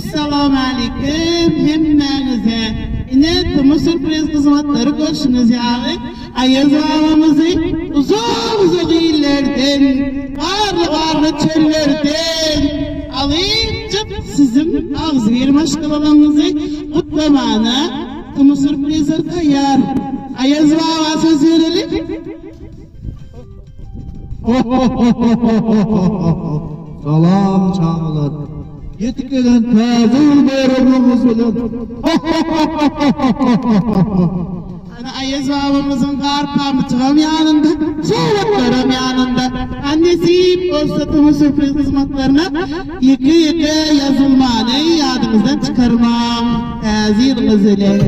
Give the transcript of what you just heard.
Essalawmaleýkim hemmäňize! Ine, Tuma Sürpriz hyzmatlary görşüňiz ýaly, Aýaz babamyzy uzak-uzak illerden, garly-garly çöllerden alypjyk siziň agzybir maşgalalaryňyzy gutlamana Tuma Sürprizler taýýar. Aýaz baba söz bereli. Salam çagalar. Ýetip gelen täze ýyl baýramyňyz bilen. Ana Aýaz babamyzyň gar pamyjygam ýanynda, sowgatlaram ýanynda. A nesip bolsa tomus sürpriz hyzmatlaryna ýeke-ýeke ýazylmany ýadyňyzdan çykarmaň. Täze ýylyňyz bilen.